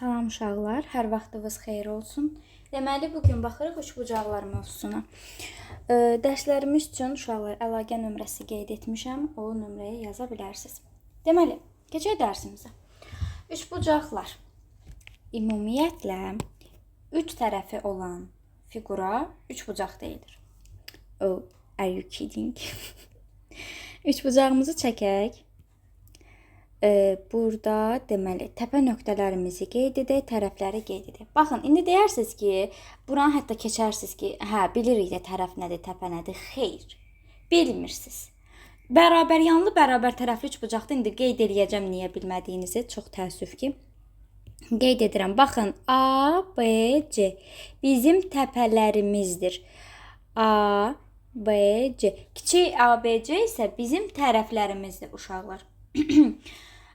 Salam uşaqlar, hər vaxtınız xeyir olsun. Deməli, bu gün baxırıq üçbucaqlar mövzusuna. Dərslərimiz üçün uşaqlar əlaqə nömrəsi qeyd etmişəm. O nömrəyə yaza bilərsiniz. Deməli, keçək dərsimizə. Üçbucaqlar. Ümumiyyətlə, üç tərəfi olan fiqura üçbucaq deyilir. Oh, are you kidding? Üçbucağımızı çəkək. Burada deməli təpə nöqtələrimizi qeyd edək, tərəfləri qeyd edək. Baxın, indi deyərsiniz ki, buranı hətta keçərsiniz ki, hə, bilirik də tərəf nədir, təpə nədir. Xeyr, bilmirsiniz. Bərabər yanlı, bərabər tərəfli üçbucaqda indi qeyd eləyəcəm niyə bilmədiyinizi. Çox təəssüf ki, qeyd edirəm. Baxın, A, B, C bizim təpələrimizdir. A, B, C. Kiçik A, B, C isə bizim tərəflərimizdir uşaqlar.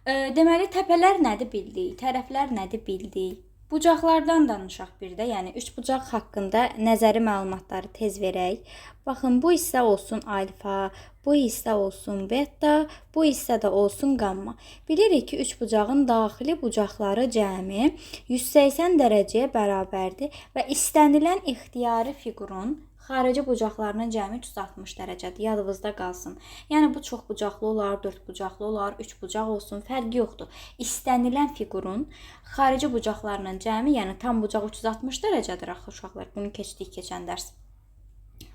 Deməli, təpələr nədir bildik, tərəflər nədir bildik. Bucaqlardan danışaq bir də, yəni üçbucaq haqqında nəzəri məlumatları tez verək. Baxın, bu hissə olsun alfa, bu hissə olsun beta, bu hissə də olsun qamma. Bilirik ki, üçbucağın daxili bucaqları cəmi 180 dərəcəyə bərabərdir və istənilən ixtiyari fiqurun xarici bucaqlarının cəmi 360 dərəcədir. Yadınızda qalsın. Yəni bu çox bucaqlı olar, dörd bucaqlı olar, üç bucaq olsun, fərqi yoxdur. İstənilən fiqurun xarici bucaqlarının cəmi, yəni tam bucaq 360 dərəcədir axı uşaqlar. Bunu keçdik keçən dərs.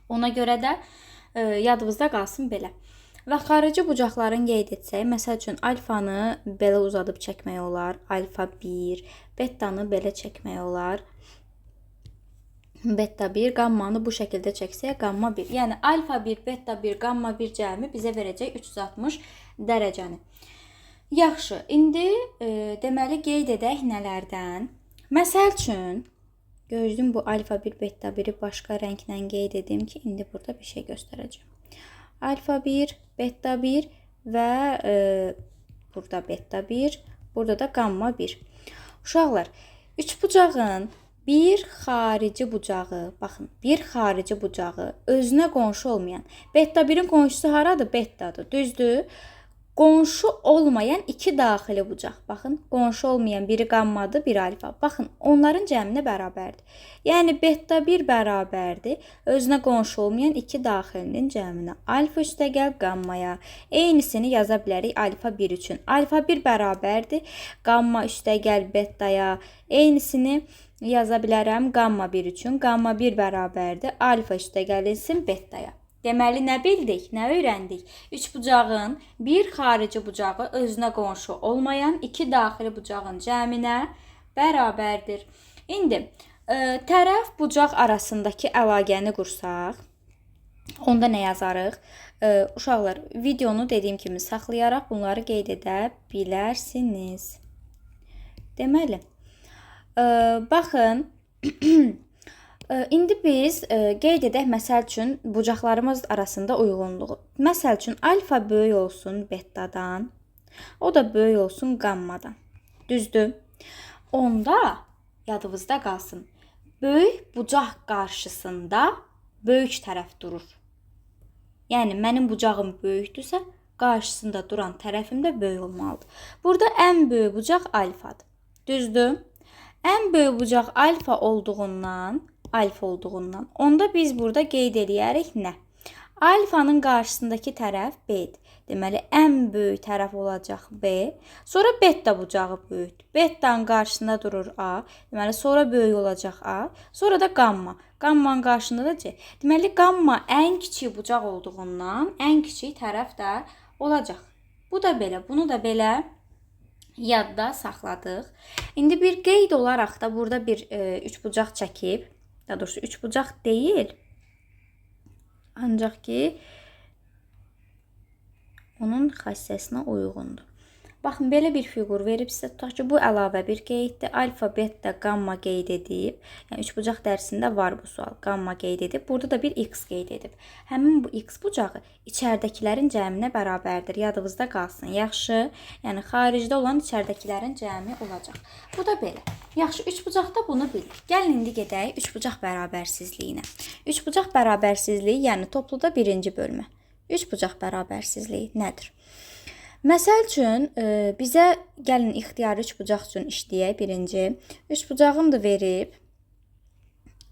Ona görə də yadınızda qalsın belə. Və xarici bucaqların qeyd etsək, məsəl üçün alfanı belə uzadıb çəkmək olar, alfa 1, betanı belə çəkmək olar. Beta 1, qammanı bu şəkildə çəksək, qamma 1. Yəni alfa 1, beta 1, qamma 1 cəmi bizə verəcək 360 dərəcəni. Yaxşı, indi deməli qeyd edək nələrdən? Məsəl üçün, gözlüm bu alfa 1, beta 1-i başqa rənglə qeyd edim ki, indi burada bir şey göstərəcəm. Alfa 1, beta 1 və burada beta 1, burada da qamma 1. Uşaqlar, üçbucağın bir xarici bucağı, baxın, bir xarici bucağı özünə qonşu olmayan, beta 1-in qonşusu haradır? Betadır, düzdür? Qonşu olmayan iki daxili bucaq. Baxın, qonşu olmayan biri qammadır, biri alfa. Baxın, onların cəminə bərabərdir. Yəni beta 1 bərabərdir özünə qonşu olmayan iki daxilinin cəminə. Alfa üstəgəl qammaya. Eynisini yaza bilərik alfa 1 üçün. Alfa 1 bərabərdir qamma üstəgəl betaya. Eynisini yaza bilərəm qamma 1 üçün. Qamma 1 bərabərdir alfa üstəgəlinsin betaya. Deməli, nə bildik, nə öyrəndik? Üçbucağın bir xarici bucağı özünə qonşu olmayan iki daxili bucağın cəminə bərabərdir. İndi tərəf bucaq arasındakı əlaqəni qursaq, onda nə yazarıq? Uşaqlar, videonu dediyim kimi saxlayaraq bunları qeyd edə bilərsiniz. Deməli, baxın, İndi biz qeyd edək məsəl üçün bucaqlarımız arasında uyğunluğu. Məsəl üçün alfa böyük olsun betadan, o da böyük olsun qammadan. Düzdür? Onda yadınızda qalsın. Böyük bucaq qarşısında böyük tərəf durur. Yəni mənim bucağım böyükdürsə, qarşısında duran tərəfim də böyük olmalıdır. Burada ən böyük bucaq alfadır. Düzdür? Ən böyük bucaq alfa olduğundan, onda biz burada qeyd eləyərik nə? Alfanın qarşısındakı tərəf B-dir. Deməli, ən böyük tərəf olacaq B. Sonra beta bucağı böyükdür. Betanın qarşısında durur A. Deməli, sonra böyük olacaq A. Sonra da qamma. Qammanın qarşısında da C. Deməli, qamma ən kiçik bucaq olduğundan ən kiçik tərəf də olacaq. Bu da belə, bunu da belə yadda saxladıq. İndi bir qeyd olaraq da burada bir üçbucaq çəkib, daha doğrusu üçbucaq deyil, ancaq ki, onun xassəsinə uyğundur. Baxın, belə bir fiqur verib sizə, tutaq ki, bu əlavə bir qeyddir. Alfa, beta, qamma qeyd edib. Yəni, üçbucaq dərsində var bu sual. Qamma qeyd edib. Burada da bir x qeyd edib. Həmin bu x bucağı içəridəkilərin cəminə bərabərdir. Yadınızda qalsın. Yaxşı, yəni xaricdə olan içəridəkilərin cəmi olacaq. Bu da belə. Yaxşı, üçbucaqda bunu bildik. Gəlin indi gedək üçbucaq bərabərsizliyinə. Üçbucaq bərabərsizliyi, yəni topluda birinci bölmə. Üçbucaq bərabərsizliyi nədir? Məsəl üçün, bizə gəlin ixtiyari üçbucaq üçün işləyək birinci. Üçbucağım da verib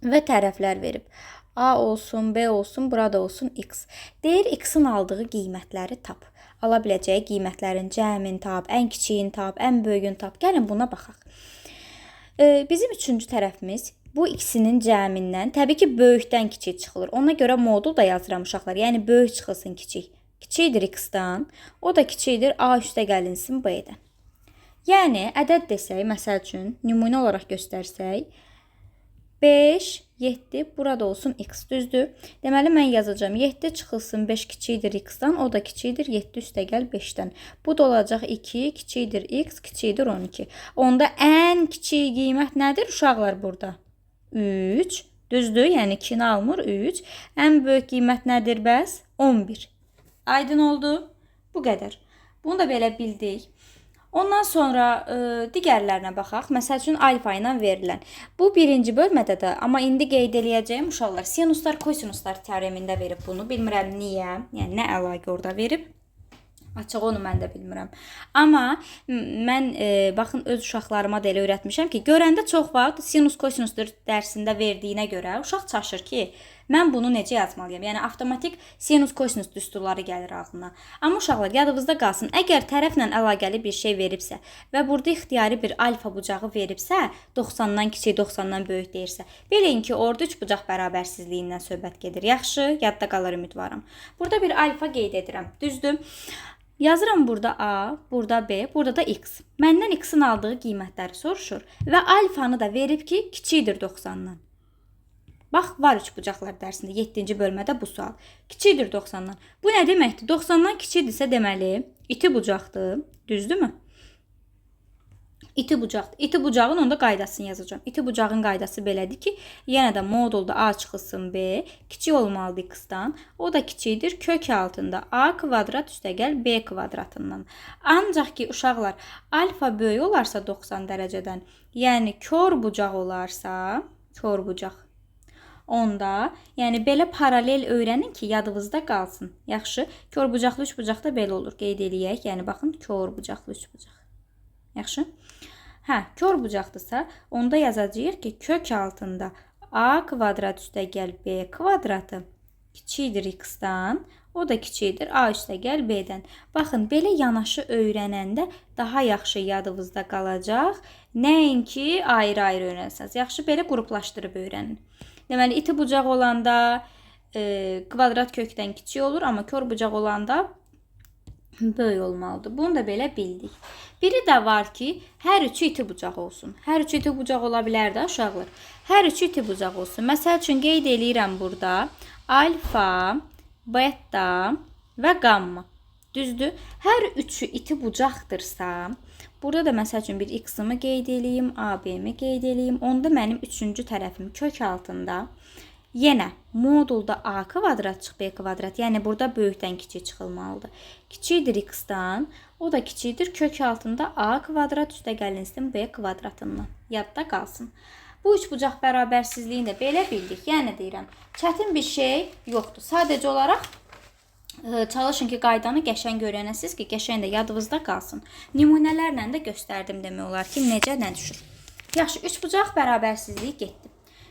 və tərəflər verib. A olsun, B olsun, burada olsun X. Deyir, X-in aldığı qiymətləri tap. Ala biləcəyi qiymətlərin cəmin tap, ən kiçiyin tap, ən böyüyün tap. Gəlin buna baxaq. Bizim üçüncü tərəfimiz bu ikisinin cəmindən təbii ki, böyükdən kiçik çıxılır. Ona görə modul da yazıram uşaqlar. Yəni, böyük çıxılsın kiçik. Kiçikdir X-dan, o da kiçikdir A üstə gəlinsin B-dən. Yəni, ədəd desək, məsəl üçün, nümunə olaraq göstərsək, 5, 7, burada olsun X, düzdür? Deməli, mən yazacağam 7 çıxılsın 5 kiçikdir X-dan, o da kiçikdir 7 üstə gəl 5-dən. Bu da olacaq 2, kiçikdir X, kiçikdir 12. Onda ən kiçik qiymət nədir uşaqlar burada? 3, düzdür? Yəni, 2-ni almır, 3. Ən böyük qiymət nədir bəs? 11. Aydın oldu? Bu qədər. Bunu da belə bildik. Ondan sonra digərlərinə baxaq. Məsəl üçün, alfa ilə verilən. Bu birinci bölmədə də, amma indi qeyd eləyəcəyim uşaqlar, sinuslar, kosinuslar teoremində verib bunu. Bilmirəm niyə, yəni nə əlaqə orada verib. Açıq onu mən də bilmirəm. Amma mən baxın öz uşaqlarıma da elə öyrətmişəm ki, görəndə çox vaxt sinus kosinusdur dərsində verdiyinə görə uşaq çaşır ki, mən bunu necə yazmalıyam? Yəni avtomatik sinus kosinus düsturları gəlir ağlına. Amma uşaqlar yadınızda qalsın, əgər tərəflə əlaqəli bir şey veribsə və burada ixtiyari bir alfa bucağı veribsə, 90-dan kiçik, 90-dan böyük deyirsə, bilin ki, orada üç bucaq bərabərsizliyindən söhbət gedir. Yaxşı, yadda qalar ümidvaram. Burada bir alfa qeyd edirəm. Düzdür? Yazıram burada A, burada B, burada da X. Məndən X-in aldığı qiymətləri soruşur və alfanı da verib ki, kiçikdir 90-dan. Bax, var üç bucaqlar dərsində 7-ci bölmədə bu sual. Kiçikdir 90-dan. Bu nə deməkdir? 90-dan kiçikdirsə deməli, iti bucaqdır. Düzdürmü? İti bucaqdır. İti bucağın onda qaydasını yazacağam. İti bucağın qaydası belədir ki, yenə də modulda A çıxılsın B, kiçik olmalıdır X-dan. O da kiçikdir kök altında A kvadrat üstəgəl B kvadratından. Ancaq ki, uşaqlar, alfa böyük olarsa 90 dərəcədən, yəni kor bucaq olarsa, kor bucaq. Onda, yəni belə paralel öyrənin ki, yadınızda qalsın. Yaxşı, kor bucaqlı üç bucaqda belə olur. Qeyd eləyək. Yəni baxın, kor bucaqlı üç bucaq. Yaxşı. Hə, kor bucaqdırsa, onda yazacağıq ki, kök altında A kvadrat üstəgəl B kvadratı kiçikdir X-dan, o da kiçikdir A üstəgəl B-dən. Baxın, belə yanaşı öyrənəndə daha yaxşı yadınızda qalacaq. Nəinki ayrı-ayrı öyrənsəniz. Yaxşı, belə qruplaşdırıb öyrənin. Deməli, iti bucaq olanda kvadrat kökdən kiçik olur, amma kor bucaq olanda böyük olmalıdır. Bunu da belə bildik. Biri də var ki, hər üçü iti bucaq olsun. Hər üçü iti bucaq ola bilər də uşaqlar. Hər üçü iti bucaq olsun. Məsəl üçün, qeyd eləyirəm burada alfa, beta və qamma. Düzdür? Hər üçü iti bucaqdırsa, burada da məsəl üçün bir x-ımı qeyd eləyim, A-B-mi qeyd eləyim. Onda mənim üçüncü tərəfim kök altında. Yenə modulda A kvadrat çıx B kvadrat, yəni burada böyükdən kiçik çıxılmalıdır. Kiçikdir X-dan, o da kiçikdir kök altında A kvadrat üstə gəlinsin B kvadratından. Yadda qalsın. Bu üç bucaq bərabərsizliyini də belə bildik. Yəni deyirəm, çətin bir şey yoxdur. Sadəcə olaraq çalışın ki, qaydanı qəşəng öyrənəsiniz ki, qəşəng də yadınızda qalsın. Nümunələrlə də göstərdim demək olar ki, necə nə düşür. Yaxşı, üç bucaq bərabərsizliyi getdi.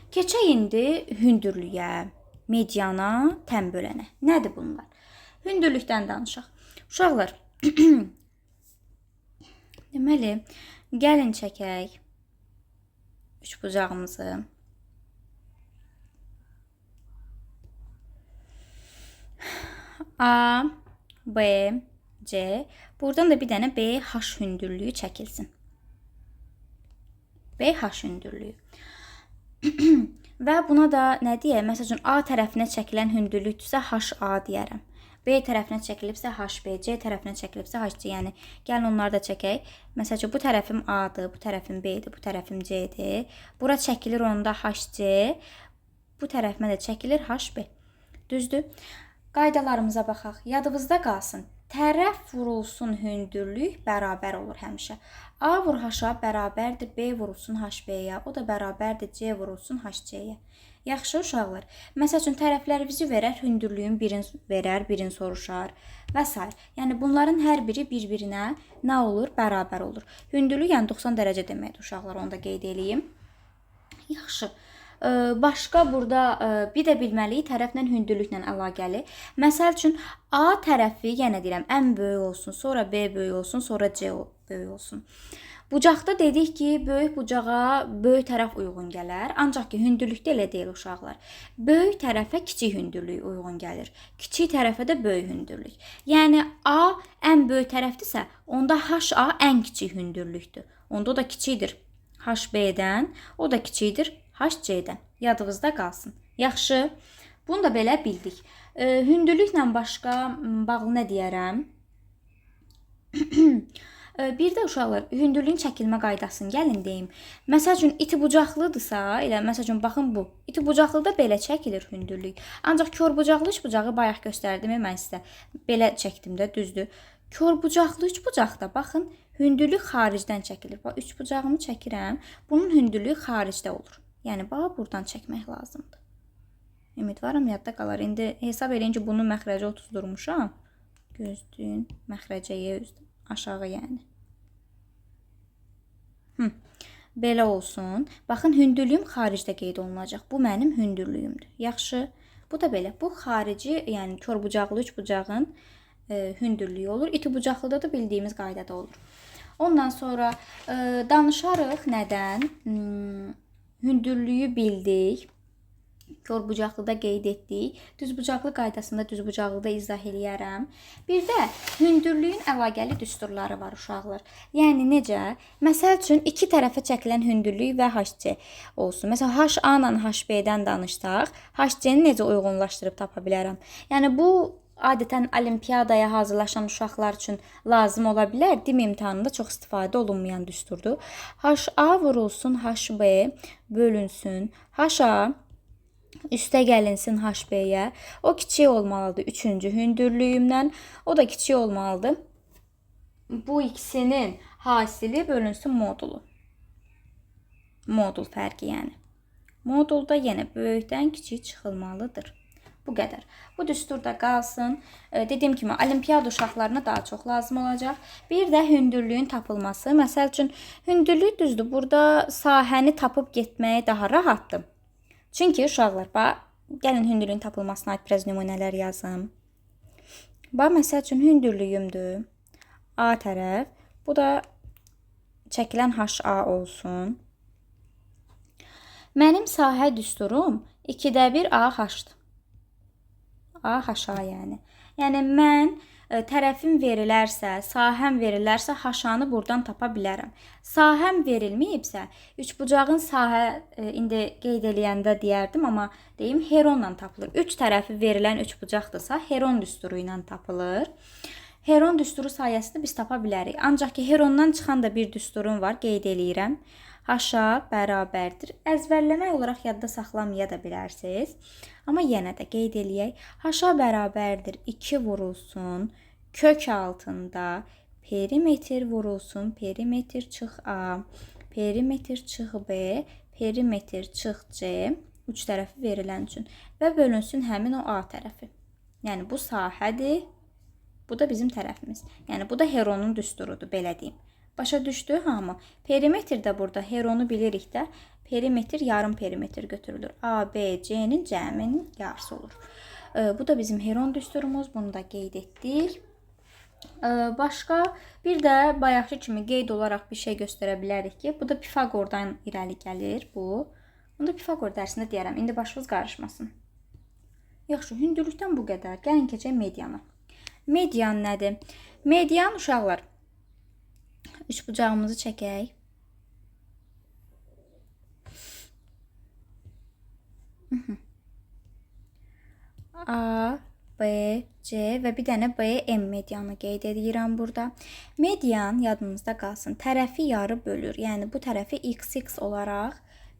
Keçək indi hündürlüyə, mediana, tən bölənə. Nədir bunlar? Hündürlükdən danışaq. Uşaqlar, deməli, gəlin çəkək üç bucağımızı. A, B, C. Buradan da bir dənə B, H hündürlüyü çəkilsin. B, H hündürlüyü. Və buna da nə deyək? Məsəl üçün, A tərəfinə çəkilən hündürlükdürsə HA deyərəm. B tərəfinə çəkilibsə HB, C tərəfinə çəkilibsə HC. Yəni, gəlin onları da çəkək. Məsəl üçün, bu tərəfim A-dır, bu tərəfim B-dir, bu tərəfim C-dir. Bura çəkilir onda HC, bu tərəfimə də çəkilir HB. Düzdür? Qaydalarımıza baxaq. Yadınızda qalsın. Tərəf vurulsun hündürlük bərabər olur həmişə. A vur HA bərabərdir B vurulsun HB-yə. O da bərabərdir C vurulsun HC-yə. Yaxşı uşaqlar. Məsəl üçün tərəflərinizi verər, hündürlüyün birini verər, birini soruşar və s. Yəni bunların hər biri bir-birinə nə olur? Bərabər olur. Hündürlük yəni 90 dərəcə deməkdir uşaqlar, onu da qeyd eləyim. Yaxşı. Başqa burada bir də bilməliyik tərəflə hündürlüklə əlaqəli. Məsəl üçün A tərəfi, yenə deyirəm, ən böyük olsun, sonra B böyük olsun, sonra C böyük olsun. Bucaqda dedik ki, böyük bucağa böyük tərəf uyğun gələr. Ancaq ki, hündürlükdə elə deyil uşaqlar. Böyük tərəfə kiçik hündürlük uyğun gəlir. Kiçik tərəfə də böyük hündürlük. Yəni A ən böyük tərəfdirsə, onda HA ən kiçik hündürlükdür. Onda o da kiçikdir HB-dən, o da kiçikdir HC-dən. Yadınızda qalsın. Yaxşı, bunu da belə bildik. Hündürlüklə başqa bağlı nə deyərəm? Bir də uşaqlar, hündürlüyün çəkilmə qaydasını gəlin deyim. Məsəl üçün, iti bucaqlıdırsa, elə məsəl üçün, baxın bu. İti bucaqlıda belə çəkilir hündürlük. Ancaq kor bucaqlı üç bucağı bayaq göstərdim mən sizə. Belə çəkdim də, düzdür. Kor bucaqlı üç bucaqda, baxın, hündürlük xaricdən çəkilir. Bax, üç bucağımı çəkirəm. Bunun hündürlüyü xaricdə olur. Yəni, bax, buradan çəkmək lazımdır. Ümidvaram, yadda qalar. İndi hesab eləyin ki, bunun məxrəci 30 durmuşam. Gözləyin, məxrəcəyə aşağı yəni. Belə olsun. Baxın, hündürlüyüm xaricdə qeyd olunacaq. Bu mənim hündürlüyümdür. Yaxşı. Bu da belə. Bu xarici, yəni kor bucaqlı üç bucağın hündürlüyü olur. İti bucaqlıda da bildiyimiz qaydada olur. Ondan sonra danışarıq nədən? Hündürlüyü bildik. Kor bucaqlıda qeyd etdik. Düz bucaqlı qaydasında düz bucaqlıda izah eləyərəm. Bir də hündürlüyün əlaqəli düsturları var uşaqlar. Yəni necə? Məsəl üçün iki tərəfə çəkilən hündürlük və HC olsun. Məsələn HA ilə HB-dən danışsaq, HC-ni necə uyğunlaşdırıb tapa bilərəm? Yəni bu adətən olimpiyadaya hazırlaşan uşaqlar üçün lazım ola bilər. DİM imtahanında çox istifadə olunmayan düsturdur. HA vurulsun HB bölünsün. HA üstə gəlinsin HB-yə. O kiçik olmalıdır üçüncü hündürlüyümdən. O da kiçik olmalıdır. Bu ikisinin hasili bölünsün modulu. Modul fərqi yəni. Modulda yenə böyükdən kiçik çıxılmalıdır. Bu qədər. Bu düstur da qalsın. Dediyim kimi olimpiyada uşaqlarına daha çox lazım olacaq. Bir də hündürlüyün tapılması. Məsəl üçün hündürlük düzdür. Burada sahəni tapıb getməyə daha rahatdır. Çünki uşaqlar, bax, gəlin hündürlüyün tapılmasına aid biraz nümunələr yazım. Bax, məsəl üçün hündürlüyümdür. A tərəf. Bu da çəkilən HA olsun. Mənim sahə düsturum 2-də 1 AH-dır. AHA yəni. Yəni mən tərəfim verilərsə, sahəm verilərsə HA-nı buradan tapa bilərəm. Sahəm verilməyibsə, üçbucağın sahə indi qeyd eləyəndə deyərdim, amma deyim Heronla tapılır. Üç tərəfi verilən üçbucaqdırsa, Heron düsturu ilə tapılır. Heron düsturu sayəsində biz tapa bilərik. Ancaq ki, Herondan çıxan da bir düsturum var, qeyd eləyirəm. HA bərabərdir. Əzbərləmək olaraq yadda saxlamaya da bilərsiniz. Amma yenə də qeyd eləyək. HA bərabərdir 2 vurulsun kök altında perimetr vurulsun perimetr çıx A, perimetr çıx B, perimetr çıx C üç tərəfi verilən üçün və bölünsün həmin o A tərəfi. Yəni bu sahədir. Bu da bizim tərəfimiz. Yəni bu da Heronun düsturudur, belə deyim. Başa düşdü hamı? Perimetr də burada Heronu bilirik də. Perimetr yarım perimetr götürülür. A, B, C-nin cəminin yarısı olur. Bu da bizim Heron düsturumuz. Bunu da qeyd etdik. Başqa bir də bayaqki kimi qeyd olaraq bir şey göstərə bilərik ki, bu da Pifaqordan irəli gəlir bu. Bunu da Pifaqor dərsində deyərəm. İndi başınız qarışmasın. Yaxşı, hündürlükdən bu qədər. Gəlin keçək mediana. Median nədir? Median uşaqlar. Üçbucağımızı çəkək. A, B, C və bir dənə B, M medianı qeyd edirəm burada. Median yadınızda qalsın. Tərəfi yarı bölür. Yəni bu tərəfi XX olaraq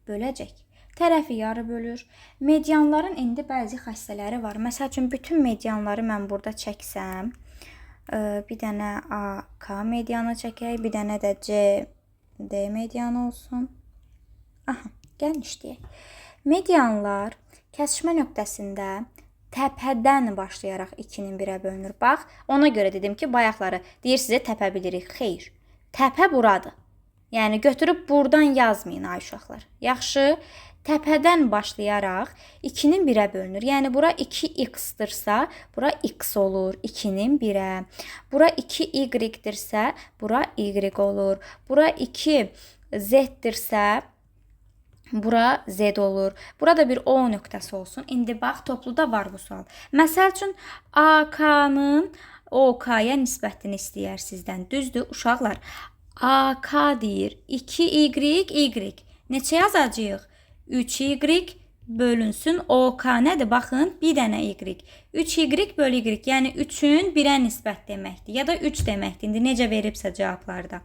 böləcək. Tərəfi yarı bölür. Medianların indi bəzi xassələri var. Məsəl üçün bütün medianları mən burada çəksəm, bir dənə A, K medianı çəkək, bir dənə də C, D medianı olsun. Aha, gəlin işləyək. Medianlar kəsişmə nöqtəsində təpədən başlayaraq 2-nin 1-ə bölünür. Bax, ona görə dedim ki, bayaqları deyir sizə təpə bilirik. Xeyr, təpə buradır. Yəni, götürüb buradan yazmayın ay uşaqlar. Yaxşı, təpədən başlayaraq 2-nin 1-ə bölünür. Yəni, bura 2x-dirsə, bura x olur 2-nin 1-ə. Bura 2y-dirsə, bura y olur. Bura 2z-dirsə, bura z olur. Burada bir O nöqtəsi olsun. İndi bax, topluda var bu sual. Məsəl üçün, AK-nın OK-ya nisbətini istəyər sizdən. Düzdür, uşaqlar? AK deyir 2y, y. Neçə yazacağıq? 3y bölünsün. OK nədir? Baxın, bir dənə y. 3y bölü y, yəni 3-ün 1-ə nisbət deməkdir. Ya da 3 deməkdir. İndi necə veribsə cavablarda.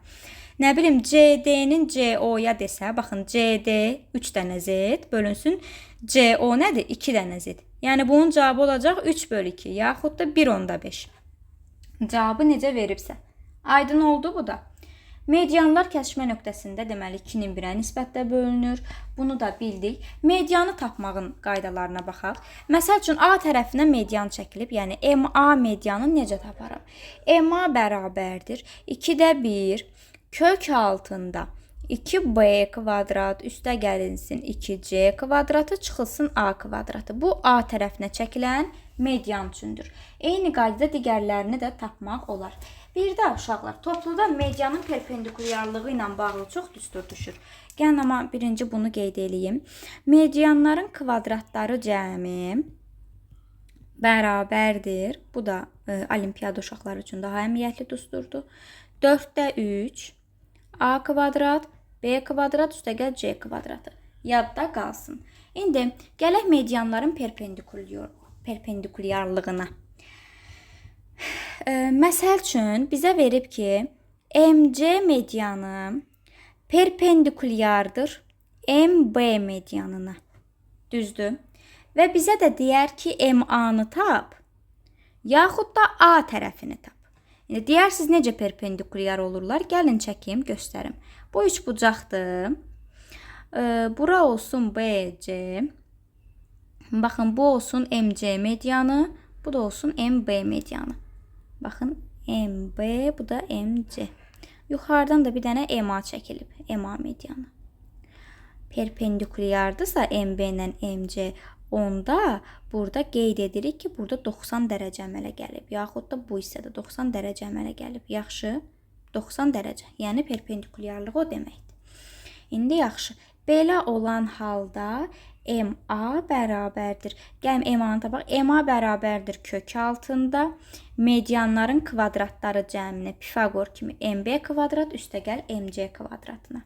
Nə bilim, CD-nin CO-ya desə, baxın, CD 3 dənə Z bölünsün. CO nədir? 2 dənə Z. Yəni, bunun cavabı olacaq 3 bölü 2, yaxud da 1,5. Cavabı necə veribsə. Aydın oldu bu da. Medianlar kəsişmə nöqtəsində deməli 2-nin 1-ə nisbətdə bölünür. Bunu da bildik. Medianı tapmağın qaydalarına baxaq. Məsəl üçün, A tərəfinə median çəkilib. Yəni, MA medianı necə taparam? MA bərabərdir 2-də 1 kök altında 2B kvadrat üstə gəlinsin 2C kvadratı çıxılsın A kvadratı. Bu, A tərəfinə çəkilən median üçündür. Eyni qaydada digərlərini də tapmaq olar. Bir də uşaqlar, topluda medianın perpendikulyarlığı ilə bağlı çox düstur düşür. Gəlin, amma birinci bunu qeyd eləyim. Medianların kvadratları cəmi bərabərdir. Bu da olimpiyada uşaqları üçün daha əhəmiyyətli düsturdur. 4-də 3 A kvadrat, B kvadrat üstəgəl C kvadratı. Yadda qalsın. İndi gələk medianların perpendikulyarlığına. Məsəl üçün, bizə verib ki, MC medianı perpendikulyardır MB medianına. Düzdür? Və bizə də deyər ki, MA-nı tap, yaxud da A tərəfini tap. İndi deyərsiniz, necə perpendikulyar olurlar? Gəlin çəkim, göstərim. Bu üç bucaqdır. Bura olsun BC. Baxın, bu olsun MC medianı, bu da olsun MB medianı. Baxın, MB, bu da MC. Yuxarıdan da bir dənə MA çəkilib, MA medianı. Perpendikulyardısa MB ilə MC, onda burada qeyd edirik ki, burada 90 dərəcə əmələ gəlib. Yaxud da bu hissədə 90 dərəcə əmələ gəlib. Yaxşı, 90 dərəcə. Yəni, perpendikulyarlıq o deməkdir. İndi yaxşı. Belə olan halda MA bərabərdir. Gəlin MA-nı tapaq. MA bərabərdir kök altında medianların kvadratları cəminə Pifaqor kimi MB kvadrat üstəgəl MC kvadratına.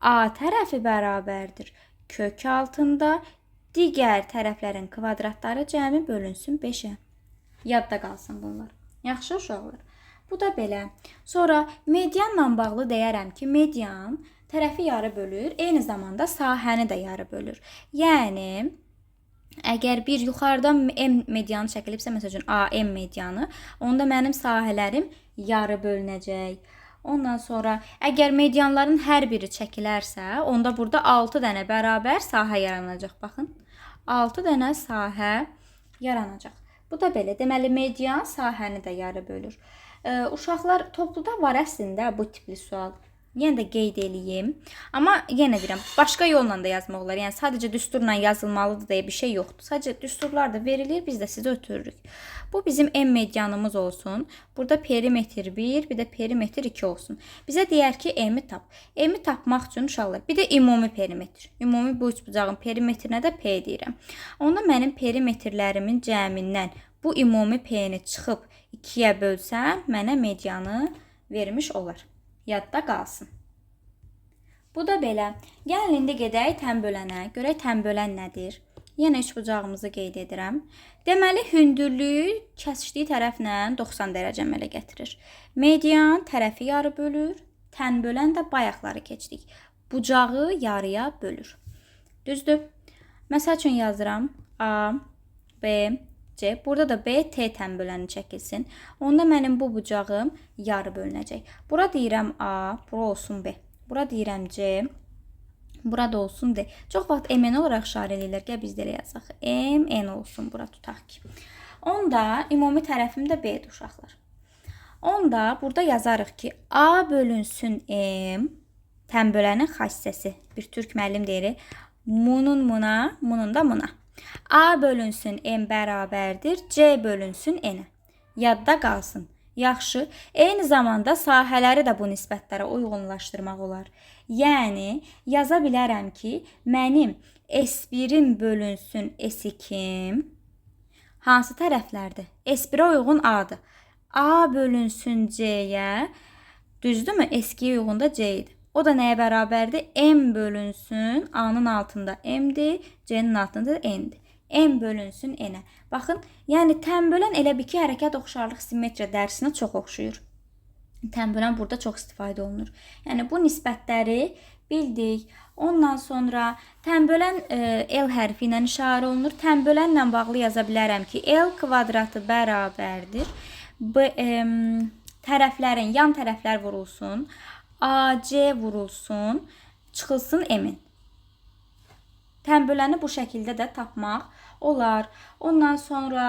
A tərəfi bərabərdir kök altında digər tərəflərin kvadratları cəmi bölünsün 5-ə. Yadda qalsın bunlar. Yaxşı uşaqlar. Bu da belə. Sonra medianla bağlı deyərəm ki, median tərəfi yarı bölür, eyni zamanda sahəni də yarı bölür. Yəni, əgər bir yuxarıdan M medianı çəkilibsə, məsəl üçün AM medianı, onda mənim sahələrim yarı bölünəcək. Ondan sonra, əgər medianların hər biri çəkilərsə, onda burada 6 dənə bərabər sahə yaranacaq. Baxın, 6 dənə sahə yaranacaq. Bu da belə. Deməli, median sahəni də yarı bölür. Uşaqlar, topluda var əslində bu tipli sual. Yenə də qeyd eləyim. Amma yenə deyirəm, başqa yolla da yazmaq olar. Yəni, sadəcə düsturla yazılmalıdır deyə bir şey yoxdur. Sadəcə düsturlar da verilir, biz də sizə ötürürük. Bu bizim M medianımız olsun. Burada perimetr 1, bir də perimetr 2 olsun. Bizə deyər ki, M-i tap. M-i tapmaq üçün uşaqlar, bir də ümumi perimetr. Ümumi bu üçbucağın perimetrinə də P deyirəm. Onda mənim perimetrlərimin cəmindən bu ümumi P-ni çıxıb 2-yə bölsəm, mənə medianı vermiş olar. Yadda qalsın. Bu da belə. Gəlin indi gedək tənbölənə. Görək tənbölən nədir? Yenə üçbucağımızı qeyd edirəm. Deməli, hündürlüyü kəsişdiyi tərəflə 90 dərəcə əmələ gətirir. Median tərəfi yarı bölür. Tənbölən də bayaqları keçdik. Bucağı yarıya bölür. Düzdür? Məsəl üçün yazıram. A, B, C. Burada da B, T tənböləni çəkilsin. Onda mənim bu bucağım yarı bölünəcək. Bura deyirəm A, bura olsun B. Bura deyirəm C, Burada olsun D. Çox vaxt MN olaraq işarə eləyirlər. Gəl biz də elə yazaq. M, N olsun bura tutaq ki. Onda ümumi tərəfim də B-dir uşaqlar. Onda burada yazarıq ki, A bölünsün M, tənbölənin xassəsi. Bir türk müəllim deyir, munun muna, munun da muna. A bölünsün M bərabərdir, C bölünsün N-ə. Yadda qalsın. Yaxşı, eyni zamanda sahələri də bu nisbətlərə uyğunlaşdırmaq olar. Yəni, yaza bilərəm ki, mənim S1-im bölünsün S2-im hansı tərəflərdir? S1-ə uyğun A-dır. A bölünsün C-yə, düzdürmü? S2-yə uyğun da C idi. O da nəyə bərabərdir? M bölünsün, A-nın altında M-dir, C-nin altında da N-dir. M bölünsün N-ə. Baxın, yəni tənbölən elə bir ki, hərəkət oxşarlıq simmetriya dərsinə çox oxşuyur. Tənbölən burada çox istifadə olunur. Yəni bu nisbətləri bildik. Ondan sonra tənbölən L hərfi ilə işarə olunur. Tənbölənlə bağlı yaza bilərəm ki, L kvadratı bərabərdir. B, tərəflərin, yan tərəflər vurulsun. AC vurulsun, çıxılsın M-in. Tənböləni bu şəkildə də tapmaq olar. Ondan sonra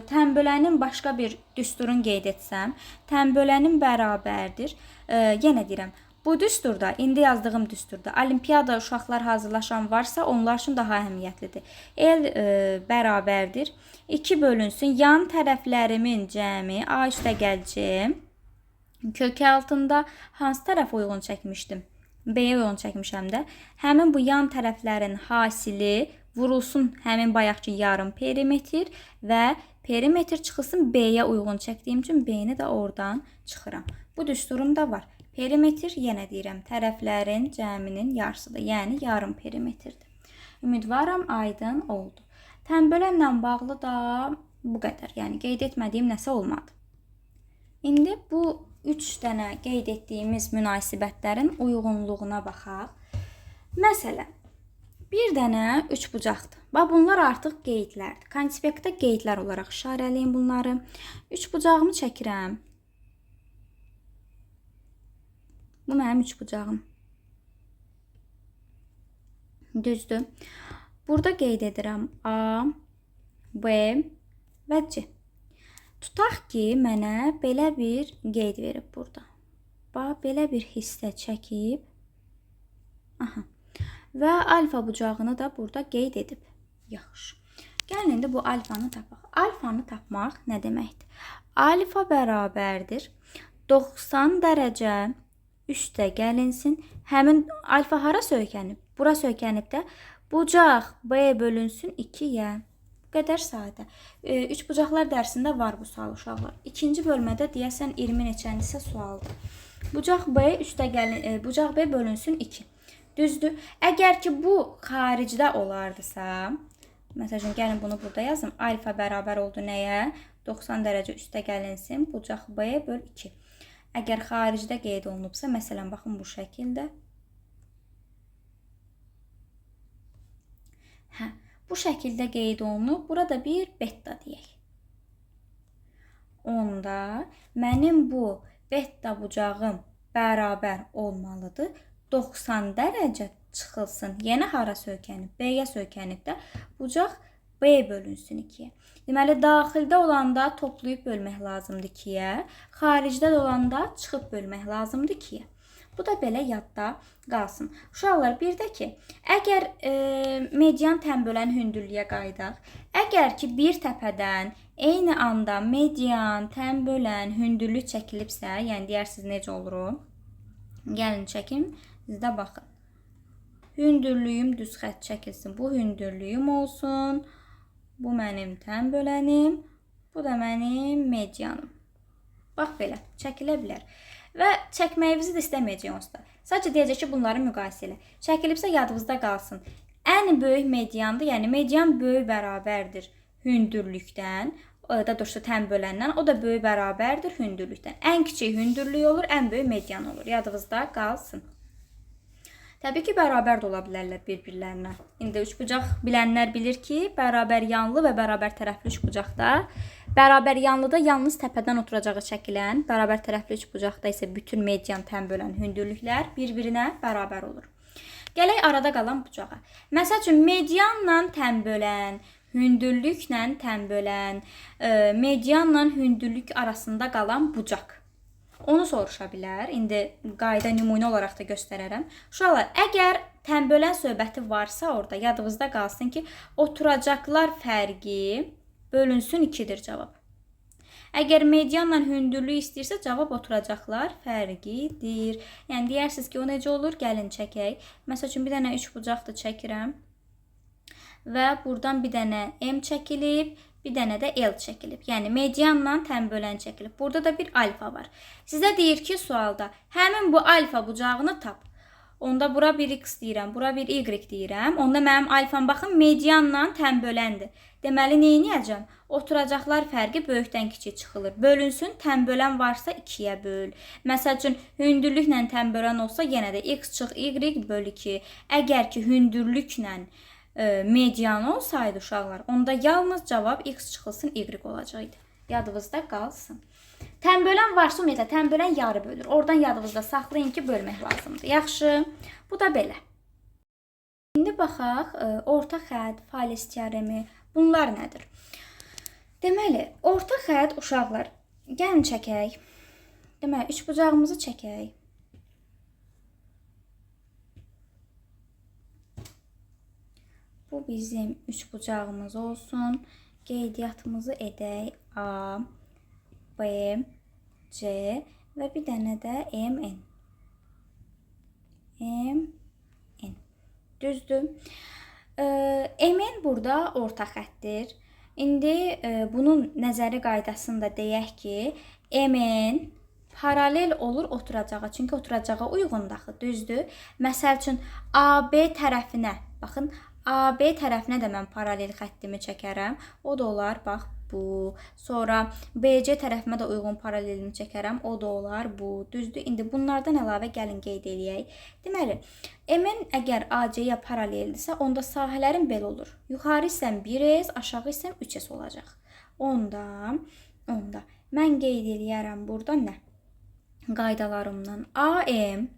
tənbölənin başqa bir düsturunu qeyd etsəm, tənbölənin bərabərdir. Yenə deyirəm, bu düsturda, indi yazdığım düsturda olimpiyada uşaqlar hazırlaşan varsa, onlar üçün daha əhəmiyyətlidir. L bərabərdir. 2 bölünsün, yan tərəflərimin cəmi A üstə gəl C. Kökü altında hansı tərəfə uyğun çəkmişdim? B-yə uyğun çəkmişəm də. Həmin bu yan tərəflərin hasili vurulsun həmin bayaqki yarım perimetr və perimetr çıxılsın B-yə uyğun çəkdiyim üçün B-ni də oradan çıxıram. Bu düsturum da var. Perimetr yenə deyirəm, tərəflərin cəminin yarısıdır. Yəni yarım perimetrdir. Ümidvaram aydın oldu. Tənbölənlə bağlı da bu qədər. Yəni qeyd etmədiyim nəsə olmadı. İndi bu 3 dənə qeyd etdiyimiz münasibətlərin uyğunluğuna baxaq. Məsələn, bir dənə üçbucaqdır. Bax, bunlar artıq qeydlərdir. Konspektdə qeydlər olaraq işarələyim bunları. Üçbucağımı çəkirəm. Bu mənim üçbucağım. Düzdür. Burada qeyd edirəm A, B və C. Tutaq ki, mənə belə bir qeyd verib burada. Bax, belə bir hissə çəkib. Aha. Və alfa bucağını da burada qeyd edib. Yaxşı. Gəlin indi bu alfanı tapaq. Alfanı tapmaq nə deməkdir? Alfa bərabərdir 90 dərəcə üstə gəlinsin. Həmin alfa hara söykənib? Bura söykənib də bucaq B bölünsün 2-yə. Qədər sadə. Üçbucaqlar dərsində var bu sual uşaqlar. İkinci bölmədə deyəsən 20 neçəncisi sualdır. Bucaq B üstə gəlin, bucaq B bölünsün 2. Düzdür. Əgər ki bu xaricdə olardısa, məsəl üçün gəlin bunu burada yazım. Alfa bərabər oldu nəyə? 90 dərəcə üstə gəlinsin. Bucaq B böl 2. Əgər xaricdə qeyd olunubsa, məsələn baxın bu şəkildə. Hə. Bu şəkildə qeyd olunub. Burada bir beta deyək. Onda mənim bu beta bucağım bərabər olmalıdır. 90 dərəcə çıxılsın. Yenə hara söykənib? B-yə söykənib də bucaq B bölünsün 2-yə. Deməli, daxildə olanda toplayıb bölmək lazımdır 2-yə. Xaricdə də olanda çıxıb bölmək lazımdır 2-yə. Bu da belə yadda qalsın. Uşaqlar, bir də ki, əgər median tənbölən hündürlüyə qayıdaq, əgər ki, bir təpədən eyni anda median tənbölən hündürlük çəkilibsə, yəni deyərsiniz necə olur o? Gəlin çəkim, siz də baxın. Hündürlüyüm düz xətt çəkilsin. Bu hündürlüyüm olsun. Bu mənim tənbölənim. Bu da mənim medianım. Bax belə, çəkilə bilər. Və çəkməyimizi də istəməyəcək onsuz da. Sadəcə deyəcək ki, bunları müqayisə elə. Çəkilibsə yadınızda qalsın. Ən böyük mediandır, yəni median böyük bərabərdir hündürlükdən, daha doğrusu tənböləndən, o da böyük bərabərdir hündürlükdən. Ən kiçik hündürlük olur, ən böyük median olur. Yadınızda qalsın. Təbii ki, bərabər də ola bilərlər bir-birlərinə. İndi üçbucaq bilənlər bilir ki, bərabər yanlı və bərabər tərəfli üçbucaqda, bərabər yanlıda yalnız təpədən oturacağı çəkilən, bərabər tərəfli üçbucaqda isə bütün median tənbölən hündürlüklər bir-birinə bərabər olur. Gələk arada qalan bucağa. Məsəl üçün, medianla tənbölən, hündürlüklə tənbölən, medianla hündürlük arasında qalan bucaq. Onu soruşa bilər. İndi qayda nümunə olaraq da göstərərəm. Uşaqlar, əgər tənbölən söhbəti varsa orada yadınızda qalsın ki, oturacaqlar fərqi bölünsün 2-dir cavab. Əgər medianla hündürlük istəyirsə, cavab oturacaqlar fərqidir. Yəni, deyərsiniz ki, o necə olur? Gəlin çəkək. Məsəl üçün, bir dənə üçbucaqdır çəkirəm. Və buradan bir dənə M çəkilib, bir dənə də L çəkilib. Yəni, medianla tənbölən çəkilib. Burada da bir alfa var. Sizə deyir ki, sualda həmin bu alfa bucağını tap. Onda bura bir X deyirəm, bura bir Y deyirəm. Onda mənim alfam, baxın, medianla tənböləndir. Deməli, nə edəcəm? Oturacaqlar fərqi böyükdən kiçik çıxılır. Bölünsün, tənbölən varsa 2-yə böl. Məsəl üçün, hündürlüklə tənbölən olsa, yenə də X çıx Y böl 2. Əgər ki, hündürlüklə median olsaydı uşaqlar, onda yalnız cavab X çıxılsın Y olacaqdı. Yadınızda qalsın. Tənbölən varsa, ümumiyyətlə, tənbölən yarı bölür. Oradan yadınızda saxlayın ki, bölmək lazımdır. Yaxşı, bu da belə. İndi baxaq, orta xətt, Fales teoremi, bunlar nədir? Deməli, orta xətt uşaqlar, gəlin çəkək. Deməli, üçbucağımızı çəkək. Bu bizim üçbucağımız olsun. Qeydiyyatımızı edək. A, B, C və bir dənə də M, N. M, N. Düzdür. M, N burada orta xətdir. İndi bunun nəzəri qaydasını da deyək ki, M, N paralel olur oturacağa. Çünki oturacağa uyğundur axı, düzdür. Məsəl üçün, AB tərəfinə, baxın, AB tərəfinə də mən paralel xəttimi çəkərəm. O da olar, bax, bu. Sonra BC tərəfimə də uyğun paralelimi çəkərəm. O da olar, bu. Düzdür. İndi bunlardan əlavə gəlin qeyd eləyək. Deməli, MN əgər AC-yə paraleldirsə, onda sahələrin belə olur. Yuxarı hissəm 1S, aşağı hissəm 3S olacaq. Onda mən qeyd eləyərəm burada nə? Qaydalarımdan AM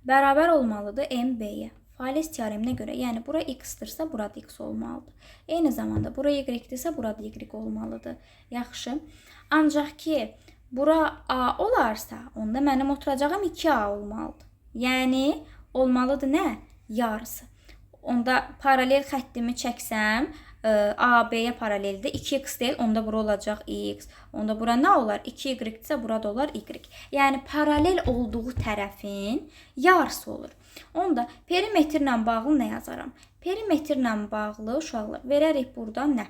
bərabər olmalıdır MB-yə. Fales teoreminə görə, yəni bura x-dirsə, burada x olmalıdır. Eyni zamanda bura y-dirsə, burada y olmalıdır. Yaxşı. Ancaq ki, bura a olarsa, onda mənim oturacağım 2a olmalıdır. Yəni, olmalıdır nə? Yarısı. Onda paralel xəttimi çəksəm, AB-yə paraleldir. 2x deyil, onda bura olacaq x. Onda bura nə olar? 2y-dirsə, burada olar y. Yəni, paralel olduğu tərəfin yarısı olur. Onda perimetrlə bağlı nə yazaram? Perimetrlə bağlı uşaqlar verərik burada nə?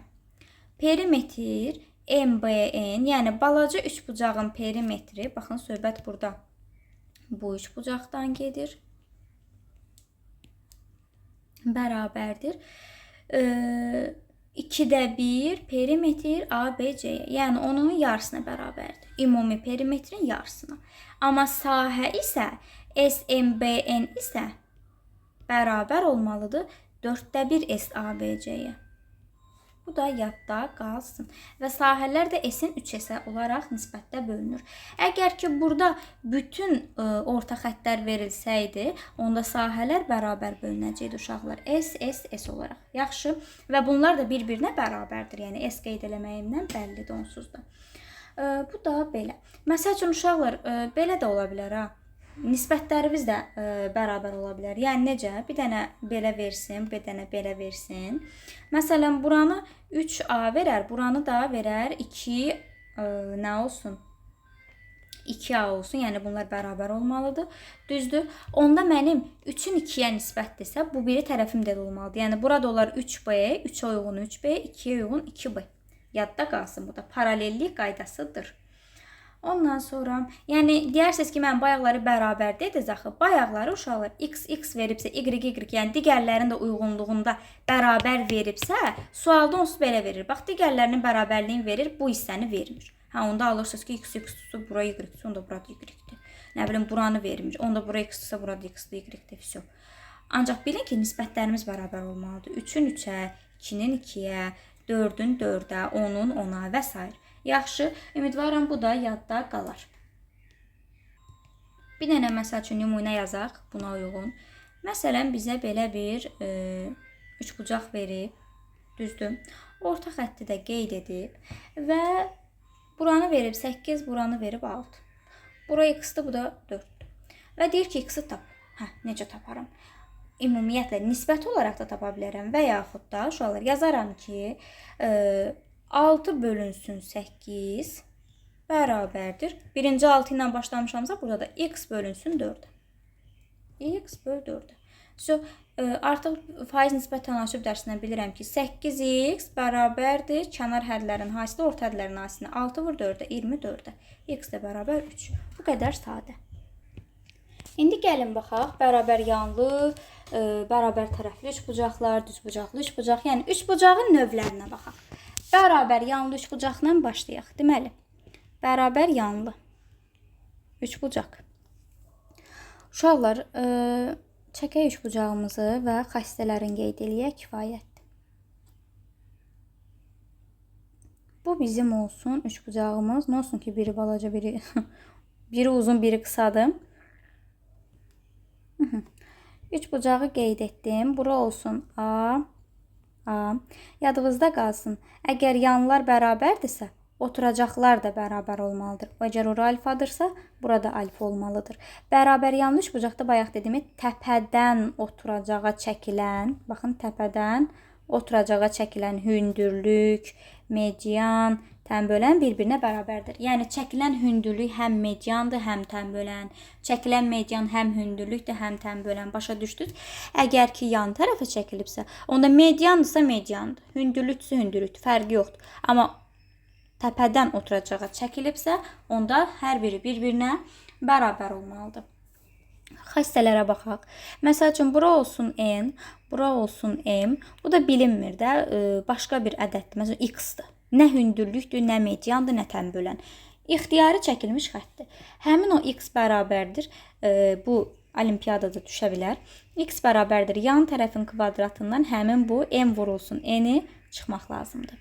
Perimetr MBN, yəni balaca üçbucağın perimetri. Baxın, söhbət burada bu üçbucaqdan gedir. Bərabərdir. 2-də 1 perimetr ABC-yə, yəni onun yarısına bərabərdir. Ümumi perimetrin yarısına. Amma sahə isə SMBN isə bərabər olmalıdır 4-də 1 SABC-yə. Bu da yadda qalsın. Və sahələr də S-in 3S olaraq nisbətdə bölünür. Əgər ki, burada bütün orta xəttlər verilsəydi, onda sahələr bərabər bölünəcəkdi uşaqlar. S, S, S olaraq. Yaxşı. Və bunlar da bir-birinə bərabərdir. Yəni, S qeyd eləməyimdən bəllidir onsuz da. Bu da belə. Məsəl üçün, uşaqlar, belə də ola bilər ha. Nisbətlərimiz də bərabər ola bilər. Yəni necə? Bir dənə belə versin, bir dənə belə versin. Məsələn, buranı 3A verər, buranı da verər 2, nə olsun? 2A olsun. Yəni bunlar bərabər olmalıdır. Düzdür? Onda mənim 3-ün 2-yə nisbətdirsə, bu biri tərəfim də olmalıdır. Yəni burada olar 3B, 3-ə uyğun 3B, 2-yə uyğun 2B. Yadda qalsın, bu da paralellik qaydasıdır. Ondan sonra, yəni deyərsiniz ki, mən bayaqları bərabər dediniz axı. Bayaqları uşaqlar x, x veribsə, y, y, yəni digərlərinin də uyğunluğunda bərabər veribsə, sualda onsuz belə verir. Bax, digərlərinin bərabərliyini verir, bu hissəni vermir. Hə, onda alırsınız ki, x, x-dir, bura y-dir, onda bura y-dir. Nə bilim, buranı vermir. Onda bura x-dirsə, burada x-dir, y-dir, vəsə. Ancaq bilin ki, nisbətlərimiz bərabər olmalıdır. 3-ün 3-ə, 2-nin 2-yə, 4-ün 4-ə, 10-un 10-a və s. Yaxşı, ümidvaram bu da yadda qalar. Bir dənə məsəl üçün nümunə yazaq buna uyğun. Məsələn, bizə belə bir üçbucaq verib, düzdür? Orta xətti də qeyd edib və buranı verib 8, buranı verib 6. Bura x-dir, bu da 4-dür. Və deyir ki, x-i tap. Hə, necə taparam? Ümumiyyətlə, nisbəti olaraq da tapa bilərəm və yaxud da uşaqlar yazaram ki, 6 bölünsün 8 bərabərdir. Birinci 6 ilə başlamışamsa, burada da x bölünsün 4. X böl 4. So, artıq faiz nisbət tənasüb dərsindən bilirəm ki, 8x bərabərdir kənar hədlərin hasili orta hədlərin hasilinə. 6 vur 4-ə, 24-ə. X də bərabər 3. Bu qədər sadə. İndi gəlin baxaq, bərabər yanlı, bərabər tərəfli üçbucaqlar, düzbucaqlı üçbucaq, yəni üçbucağın növlərinə baxaq. Bərabər yanlı üçbucaqla başlayaq. Deməli, bərabər yanlı üçbucaq. Uşaqlar, çəkək üçbucağımızı və xassələrini qeyd eləyək, kifayətdir. Bu bizim olsun üçbucağımız. Nə olsun ki, biri balaca, biri, biri uzun, biri qısadır. Üçbucağı qeyd etdim. Bura olsun A, A. Yadınızda qalsın. Əgər yanlar bərabərdirsə, oturacaqlar da bərabər olmalıdır. Əgər ora alfadırsa, burada alfa olmalıdır. Bərabər yanlı üçbucaqda bayaq dediyimi təpədən oturacağa çəkilən, baxın təpədən oturacağa çəkilən hündürlük, median, tənbölən bir-birinə bərabərdir. Yəni çəkilən hündürlük həm mediandır, həm tənbölən. Çəkilən median həm hündürlükdür, həm tənbölən. Başa düşdünüz? Əgər ki yan tərəfə çəkilibsə, onda mediandırsa mediandır, hündürlükdürsə hündürlükdür, fərqi yoxdur. Amma təpədən oturacağa çəkilibsə, onda hər biri bir-birinə bərabər olmalıdır. Xassələrə baxaq. Məsəl üçün, bura olsun N, bura olsun M. Bu da bilinmir də, başqa bir ədəddir. Məsələn, X-dir. Nə hündürlükdür, nə mediandır, nə tənbölən. İxtiyari çəkilmiş xəttdir. Həmin o X bərabərdir. Bu olimpiyadada düşə bilər. X bərabərdir. Yan tərəfin kvadratından həmin bu M vurulsun N-i çıxmaq lazımdır.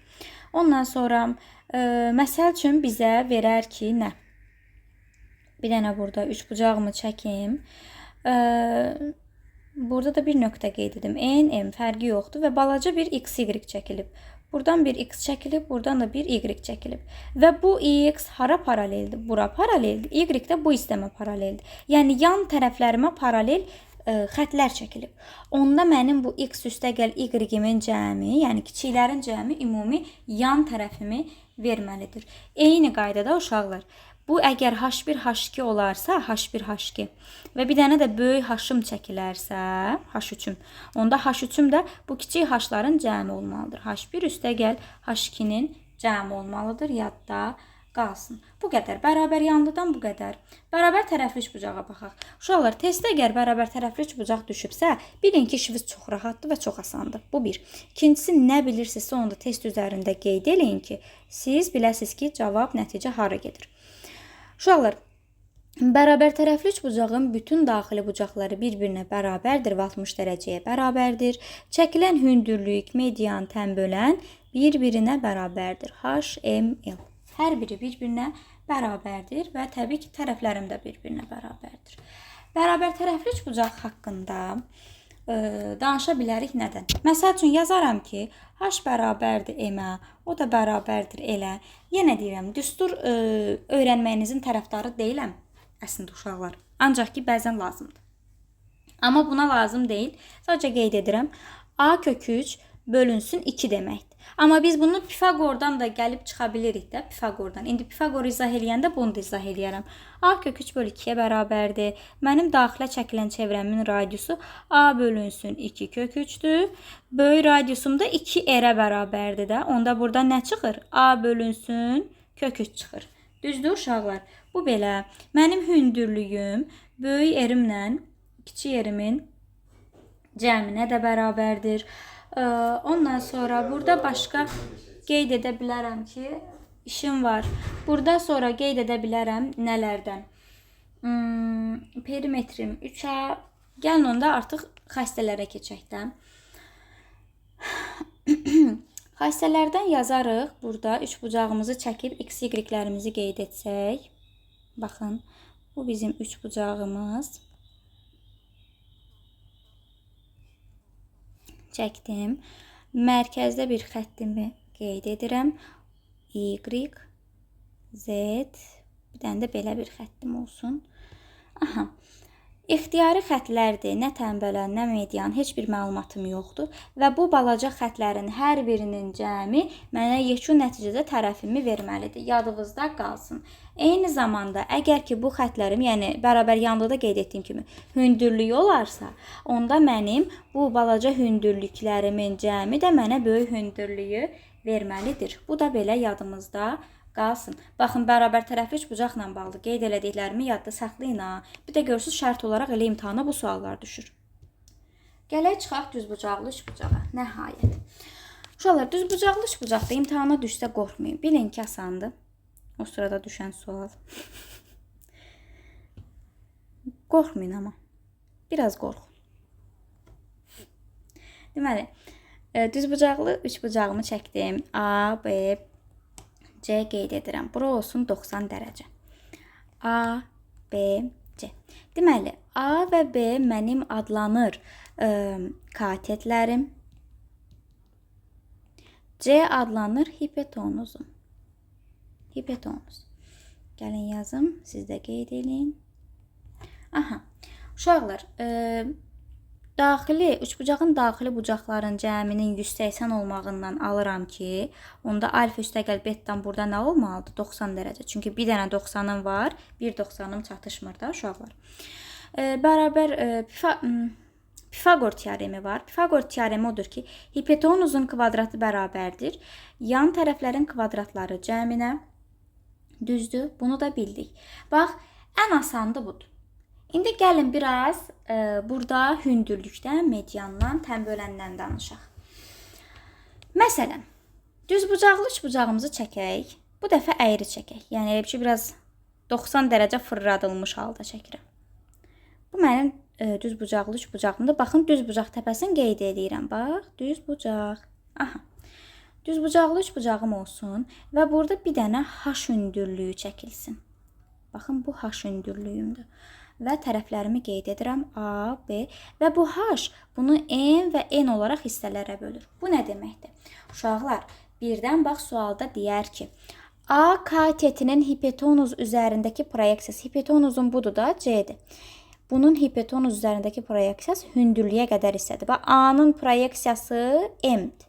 Ondan sonra, məsəl üçün bizə verər ki, nə? Bir dənə burada üçbucağımı çəkim. Burada da bir nöqtə qeyd edim. N, M fərqi yoxdur və balaca bir X, Y çəkilib. Buradan bir X çəkilib, buradan da bir Y çəkilib. Və bu X hara paraleldir? Bura paraleldir. Y də bu hissəmə paraleldir. Yəni, yan tərəflərimə paralel xətlər çəkilib. Onda mənim bu X üstəgəl Y-imin cəmi, yəni kiçiklərin cəmi ümumi yan tərəfimi verməlidir. Eyni qaydada uşaqlar, bu əgər H1, H2 olarsa, H1, H2 və bir dənə də böyük H-ım çəkilərsə, H3-üm, onda H3-üm də bu kiçik H-ların cəmi olmalıdır. H1 üstəgəl H2-nin cəmi olmalıdır, yadda qalsın. Bu qədər. Bərabər yanlıdan bu qədər. Bərabər tərəfli üçbucağa baxaq. Uşaqlar, testdə əgər bərabər tərəfli üçbucaq düşübsə, bilin ki, işiniz çox rahatdır və çox asandır. Bu bir. İkincisi, nə bilirsinizsə, onu da test üzərində qeyd eləyin ki, siz biləsiniz ki, cavab, nəticə hara gedir. Uşaqlar, bərabər tərəfli üçbucağın bütün daxili bucaqları bir-birinə bərabərdir və 60 dərəcəyə bərabərdir. Çəkilən hündürlük, median, tənbölən bir-birinə bərabərdir. H, M, L. Hər biri bir-birinə bərabərdir və təbii ki, tərəflərim də bir-birinə bərabərdir. Bərabər tərəfli üçbucaq haqqında danışa bilərik nədən? Məsəl üçün, yazaram ki, H bərabərdir M-ə, o da bərabərdir L-ə. Yenə deyirəm, düstur öyrənməyinizin tərəfdarı deyiləm əslində uşaqlar. Ancaq ki, bəzən lazımdır. Amma buna lazım deyil. Sadəcə qeyd edirəm. A kök 3 bölünsün 2 deməkdir. Amma biz bunu Pifaqordan da gəlib çıxa bilirik də, Pifaqordan. İndi Pifaqoru izah eləyəndə bunu da izah eləyərəm. A kök 3 bölü 2-yə bərabərdir. Mənim daxilə çəkilən çevrəmin radiusu A bölünsün 2 kök 3-dür. Böyük radiusum da 2R-ə bərabərdir də. Onda burada nə çıxır? A bölünsün kök 3 çıxır. Düzdür uşaqlar? Bu belə. Mənim hündürlüyüm böyük erimlə kiçik erimin cəminə də bərabərdir. Ondan sonra burada başqa qeyd edə bilərəm ki, işim var. Burada sonra qeyd edə bilərəm nələrdən? Perimetrim 3A. Gəlin onda artıq xassələrə keçək də. Xassələrdən yazarıq. Burada üçbucağımızı çəkib X, Y-lərimizi qeyd etsək. Baxın, bu bizim üçbucağımız. Çəkdim. Mərkəzdə bir xəttimi qeyd edirəm. Y, Z, bir dənə də belə bir xəttim olsun. Aha. İxtiyari xətlərdir. Nə tənbələn, nə median, heç bir məlumatım yoxdur. Və bu balaca xətlərin hər birinin cəmi mənə yekun nəticədə tərəfimi verməlidir. Yadınızda qalsın. Eyni zamanda əgər ki bu xətlərim, yəni bərabər yanlıda qeyd etdiyim kimi hündürlüyü olarsa, onda mənim bu balaca hündürlüklərimin cəmi də mənə böyük hündürlüyü verməlidir. Bu da belə yadımızda qalsın. Baxın, bərabər tərəfli üçbucaqla bağlı qeyd elədiklərimi yadda saxlayın ha. Bir də görürsünüz, şərt olaraq elə imtahana bu suallar düşür. Gələk çıxaq düzbucaqlı üçbucağa. Nəhayət. Uşaqlar, düzbucaqlı üçbucaqda imtahana düşsə qorxmayın. Bilin ki, asandır. O sırada düşən sual. Qorxmayın amma. Biraz qorxun. Deməli, düzbucaqlı üçbucağımı çəkdim. A, B, C qeyd edirəm. Bura olsun 90 dərəcə. A, B, C. Deməli, A və B mənim adlanır katetlərim. C adlanır hipotenuzum. Hipotenuz. Gəlin yazım, siz də qeyd edin. Aha. Uşaqlar, daxili, üçbucağın daxili bucaqların cəminin 180 olmağından alıram ki, onda alfa üstəgəl bettan burada nə olmalıdır? 90 dərəcə. Çünki bir dənə 90-ım var, bir 90-ım çatışmır da uşaqlar. Bərabər Pifaqor teoremi var. Pifaqor teoremi odur ki, hipotenuzun kvadratı bərabərdir yan tərəflərin kvadratları cəminə. Düzdür, bunu da bildik. Bax, ən asandı budur. İndi gəlin biraz burada hündürlükdən, mediandan, tənböləndən danışaq. Məsələn, düzbucaqlı üçbucağımızı çəkək. Bu dəfə əyri çəkək. Yəni, elə bir şey biraz 90 dərəcə fırladılmış halda çəkirəm. Bu mənim düzbucaqlı üçbucağımdır. Baxın, düzbucaq təpəsini qeyd edirəm. Bax, düzbucaq. Aha. Düzbucaqlı üçbucağım olsun və burada bir dənə H hündürlüyü çəkilsin. Baxın, bu H hündürlüyümdür. Və tərəflərimi qeyd edirəm. A, B və bu H bunu M və N olaraq hissələrə bölür. Bu nə deməkdir? Uşaqlar, birdən bax sualda deyər ki, A katetinin hipotenuz üzərindəki proyeksiyası, hipotenuzun budur da, C-dir. Bunun hipotenuz üzərindəki proyeksiyası hündürlüyə qədər hissədir. Bax, A-nın proyeksiyası M-dir.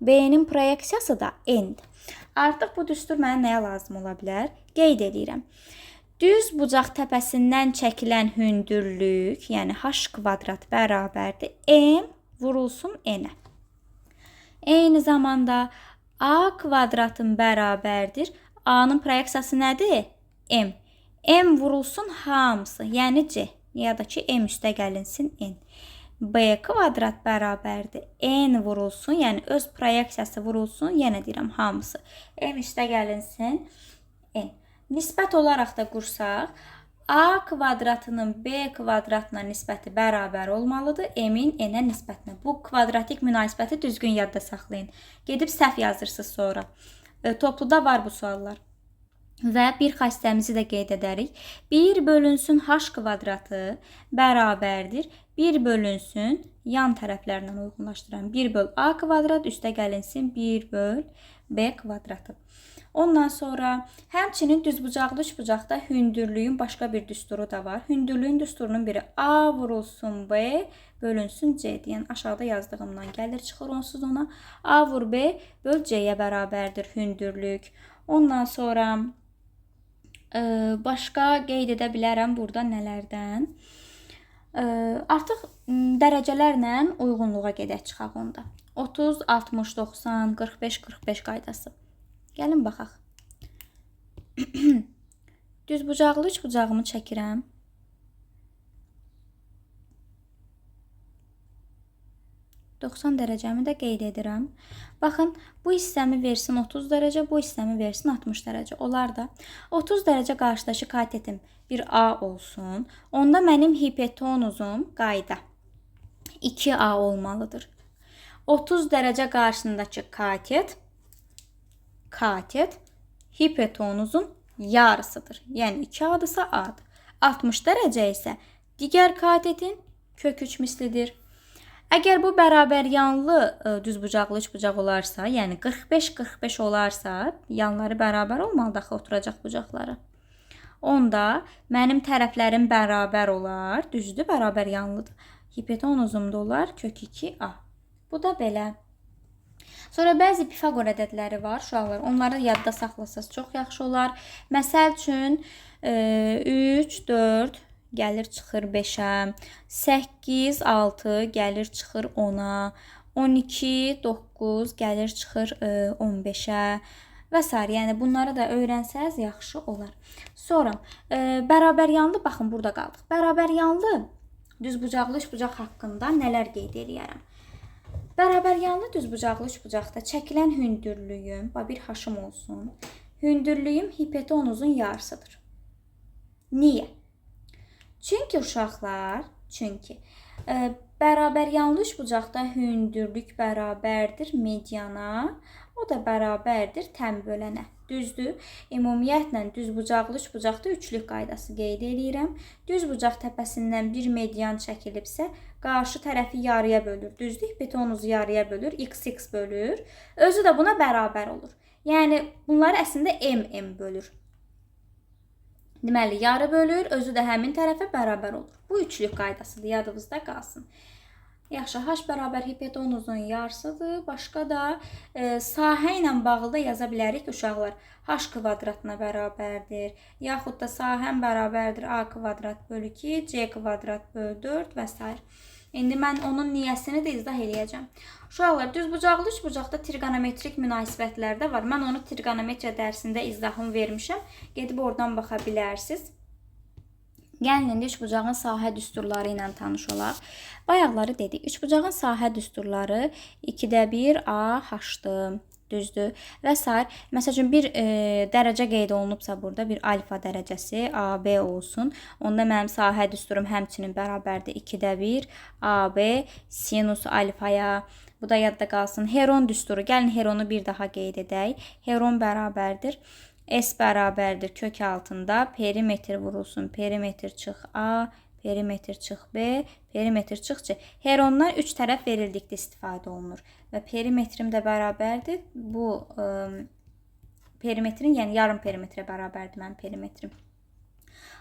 B-nin proyeksiyası da N-dir. Artıq bu düstur mənə nəyə lazım ola bilər? Qeyd edirəm. Düz bucaq təpəsindən çəkilən hündürlük, yəni H kvadrat bərabərdir M vurulsun N-ə. Eyni zamanda A kvadratın bərabərdir. A-nın proyeksiyası nədir? M. M vurulsun hamısı, yəni C. Ya da ki, M üstə gəlinsin N. B kvadrat bərabərdir. N vurulsun, yəni öz proyeksiyası vurulsun, yenə deyirəm hamısı. M üstə gəlinsin N. Nisbət olaraq da qursaq, A kvadratının B kvadratına nisbəti bərabər olmalıdır M-in N-ə nisbətinə. Bu kvadratik münasibəti düzgün yadda saxlayın. Gedib səhv yazırsınız sonra. Topluda var bu suallar. Və bir xassəmizi də qeyd edərik. 1 bölünsün H kvadratı bərabərdir. 1 bölünsün, yan tərəflərlə uyğunlaşdıram. 1 böl A kvadrat üstə gəlinsin 1 böl B kvadratı. Ondan sonra həmçinin düzbucaqlı üçbucaqda hündürlüyün başqa bir düsturu da var. Hündürlüyün düsturunun biri A vurulsun B bölünsün C deyən aşağıda yazdığımdan gəlir, çıxır onsuz ona. A vur B böl C-yə bərabərdir hündürlük. Ondan sonra başqa qeyd edə bilərəm burada nələrdən. Artıq dərəcələrlə uyğunluğa gedək çıxaq onda. 30, 60, 90, 45, 45 qaydası. Gəlin baxaq. Düzbucaqlı üçbucağımı çəkirəm. 90 dərəcəmi də qeyd edirəm. Baxın, bu hissəmi versin 30 dərəcə, bu hissəmi versin 60 dərəcə. Onlar da 30 dərəcə qarşıdakı katetim bir A olsun. Onda mənim hipotenuzum qayda 2A olmalıdır. 30 dərəcə qarşısındakı katet hipotenuzun yarısıdır. Yəni 2A-dırsa A-dır. 60 dərəcə isə digər katetin kök 3 mislidir. Əgər bu bərabər yanlı düzbucaqlı üçbucaq olarsa, yəni 45-45 olarsa, yanları bərabər olmalıdır axı oturacaq bucaqları. Onda mənim tərəflərim bərabər olar. Düzdür, bərabər yanlıdır. Hipotenuzum da olar kök 2A. Bu da belə. Sonra bəzi Pifaqor ədədləri var uşaqlar. Onları yadda saxlasaz çox yaxşı olar. Məsəl üçün 3, 4 gəlir çıxır 5-ə, 8, 6 gəlir çıxır 10-a, 12, 9 gəlir çıxır 15-ə və s. Yəni bunları da öyrənsəz yaxşı olar. Sonra bərabər yanlı, baxın burada qaldıq. Bərabər yanlı düzbucaqlı üçbucaq haqqında nələr qeyd eləyərəm? Bərabər yanlı düzbucaqlı üçbucaqda çəkilən hündürlüyüm, bir haşım olsun. Hündürlüyüm hipotenuzun yarısıdır. Niyə? Çünki uşaqlar, bərabər yanlı üçbucaqda hündürlük bərabərdir mediana, o da bərabərdir tən bölənə. Düzdür? Ümumiyyətlə düzbucaqlı üçbucaqda üçlük qaydası qeyd eləyirəm. Düzbucaq təpəsindən bir median çəkilibsə, qarşı tərəfi yarıya bölür. Düzdür? Hipotenuzu yarıya bölür, x bölür. Özü də buna bərabər olur. Yəni bunları əslində m bölür. Deməli, yarı bölür, özü də həmin tərəfə bərabər olur. Bu üçlük qaydasıdır, yadınızda qalsın. Yaxşı, h bərabər hipotenuzun yarısıdır. Başqa da sahə ilə bağlı da yaza bilərik ki, uşaqlar, h kvadratına bərabərdir. Yaxud da sahəm bərabərdir a kvadrat bölü 2, c kvadrat bölü 4 və s. İndi mən onun niyəsini də izah eləyəcəm. Uşaqlar, düzbucaqlı üçbucaqda trigonometrik münasibətlər də var. Mən onu trigonometriya dərsində izahımı vermişəm. Gedib oradan baxa bilərsiniz. Gəlin indi üçbucağın sahə düsturları ilə tanış olaq. Bayaqları dedik. Üçbucağın sahə düsturları 2-də 1 A H-dır. Düzdür? Və s. Məsəl üçün bir dərəcə qeyd olunubsa burada bir alfa dərəcəsi AB olsun. Onda mənim sahə düsturum həmçinin bərabərdir 2-də 1 AB sinus alfaya. Bu da yadda qalsın. Heron düsturu. Gəlin Heronu bir daha qeyd edək. Heron bərabərdir. S bərabərdir kök altında perimetr vurulsun. Perimetr çıx A, perimetr çıx B, perimetr çıx C. Herondan 3 tərəf verildikdə istifadə olunur. Və perimetrim də bərabərdir. Bu perimetrin, yəni yarım perimetrə bərabərdir mənim perimetrim.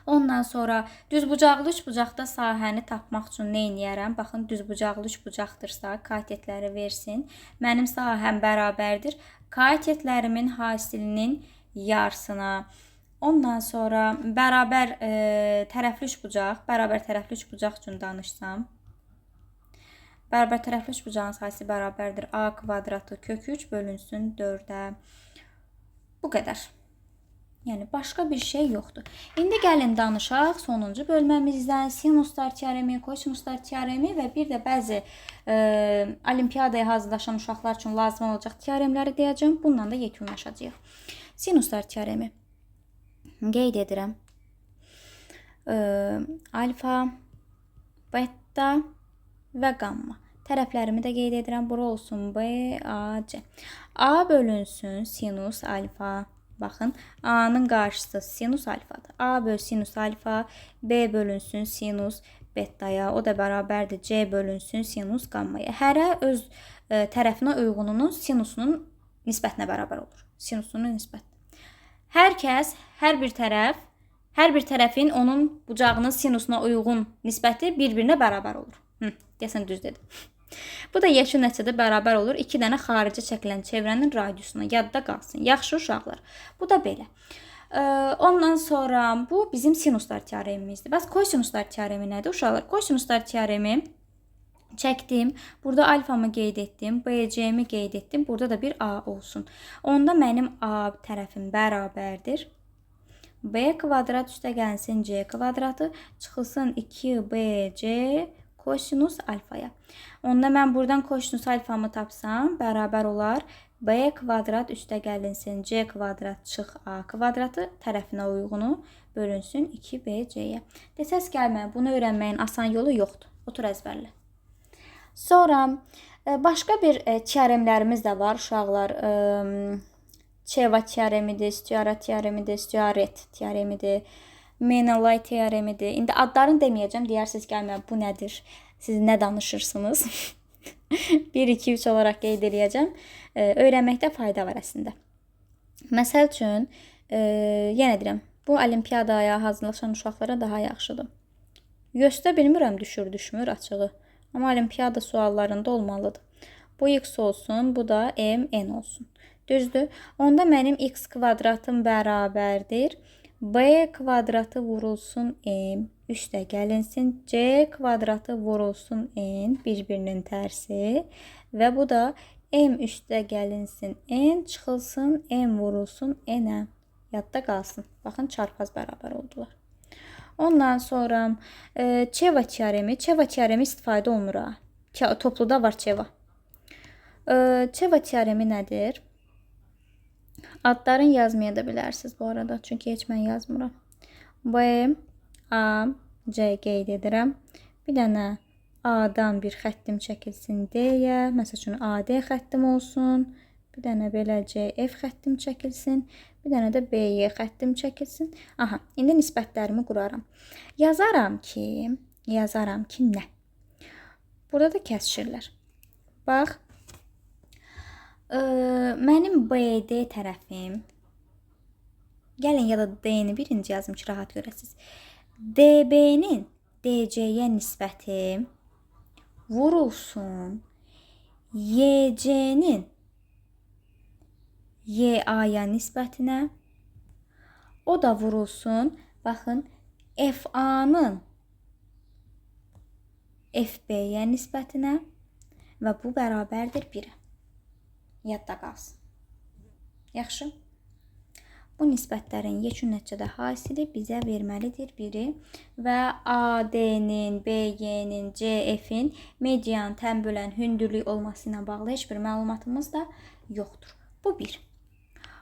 Ondan sonra düzbucaqlı üçbucaqda sahəni tapmaq üçün nə eləyərəm? Baxın, düzbucaqlı üçbucaqdırsa, katetləri versin. Mənim sahəm bərabərdir katetlərimin hasilinin yarısına. Ondan sonra bərabər tərəfli üçbucaq, bərabər tərəfli üçbucaq üçün danışsam, bərabər tərəfli üçbucağın sahəsi bərabərdir a kvadratı kök 3 bölünsün 4-ə. Bu qədər. Yəni başqa bir şey yoxdur. İndi gəlin danışaq sonuncu bölməmizdən sinuslar teoremi, kosinuslar teoremi və bir də bəzi olimpiyadaya hazırlaşan uşaqlar üçün lazım olacaq teoremləri deyəcəm. Bununla da yekunlaşacağıq. Sinuslar teoremi. Qeyd edirəm. Alfa, beta və qamma. Tərəflərimi də qeyd edirəm. Bura olsun B, A, C. A bölünsün sinus alfa. Baxın, A-nın qarşısı sinus alfadır. A böl sinus alfa, B bölünsün sinus betaya. O da bərabərdir C bölünsün sinus qammaya. Hərə öz tərəfinə uyğununun sinusunun nisbətinə bərabər olur. Sinusunun nisbəti. Hər kəs, hər bir tərəf, hər bir tərəfin onun bucağının sinusuna uyğun nisbəti bir-birinə bərabər olur. Deyəsən düz dedim. Bu da yekun nəticədə bərabər olur 2 dənə xaricə çəkilən çevrənin radiusuna. Yadda qalsın. Yaxşı uşaqlar. Bu da belə. Ondan sonra bu bizim sinuslar teoremimizdir. Bəs kosinuslar teoremi nədir uşaqlar? Kosinuslar teoremi çəkdim. Burada alfamı qeyd etdim. BC-mi qeyd etdim. Burada da bir A olsun. Onda mənim A tərəfim bərabərdir. B kvadrat üstə gəlsin C kvadratı çıxılsın 2BC kosinus alfaya. Onda mən buradan kosinus alfamı tapsam bərabər olar. B kvadrat üstə gəlinsin C kvadrat çıx A kvadratı tərəfinə uyğunu bölünsün 2BC-yə. Desəz gəlməyin, bunu öyrənməyin asan yolu yoxdur. Otur əzbərlə. Sonra başqa bir teoremlərimiz də var uşaqlar. Çeva teoremidir, Stüaret teoremidir, Stüaret teoremidir, Menelay teoremidir. İndi adlarını deməyəcəm, deyərsiniz gəlmə bu nədir? Siz nə danışırsınız? 1, 2, 3 olaraq qeyd eləyəcəm. Öyrənməkdə fayda var əslində. Məsəl üçün, yenə deyirəm, bu olimpiyadaya hazırlaşan uşaqlara daha yaxşıdır. YÖS-də bilmirəm düşür, düşmür açığı. Amma olimpiyada suallarında olmalıdır. Bu x olsun, bu da m, n olsun. Düzdür? Onda mənim x kvadratım bərabərdir. B kvadratı vurulsun m, üstə gəlinsin. C kvadratı vurulsun n, bir-birinin tərsi. Və bu da m üstə gəlinsin n, çıxılsın m vurulsun n-ə. Yadda qalsın. Baxın, çarpaz bərabər oldular. Ondan sonra Çeva teoremi. Çeva teoremi istifadə olunur ha. Topluda var Çeva. Çeva teoremi nədir? Adlarını yazmaya da bilərsiniz bu arada. Çünki heç mən yazmıram. B, A, C qeyd edirəm. Bir dənə A-dan bir xəttim çəkilsin D-yə. Məsəl üçün AD xəttim olsun. Bir dənə belə C, F xəttim çəkilsin. Bir dənə də B, Y xəttim çəkilsin. Aha, indi nisbətlərimi quraram. Yazaram ki nə? Burada da kəsişirlər. Bax, mənim BD tərəfim, gəlin ya da D-ni birinci yazım ki, rahat görəsiniz. DB-nin DC-yə nisbəti vurulsun YC-nin YA-ya nisbətinə, o da vurulsun, baxın, FA-nın FB-yə nisbətinə və bu bərabərdir 1-ə. Yadda qalsın. Yaxşı. Bu nisbətlərin yekun nəticədə hasili bizə verməlidir 1-i və AD-nin, BY-nin, CF-in median tən bölən hündürlük olması ilə bağlı heç bir məlumatımız da yoxdur. Bu 1.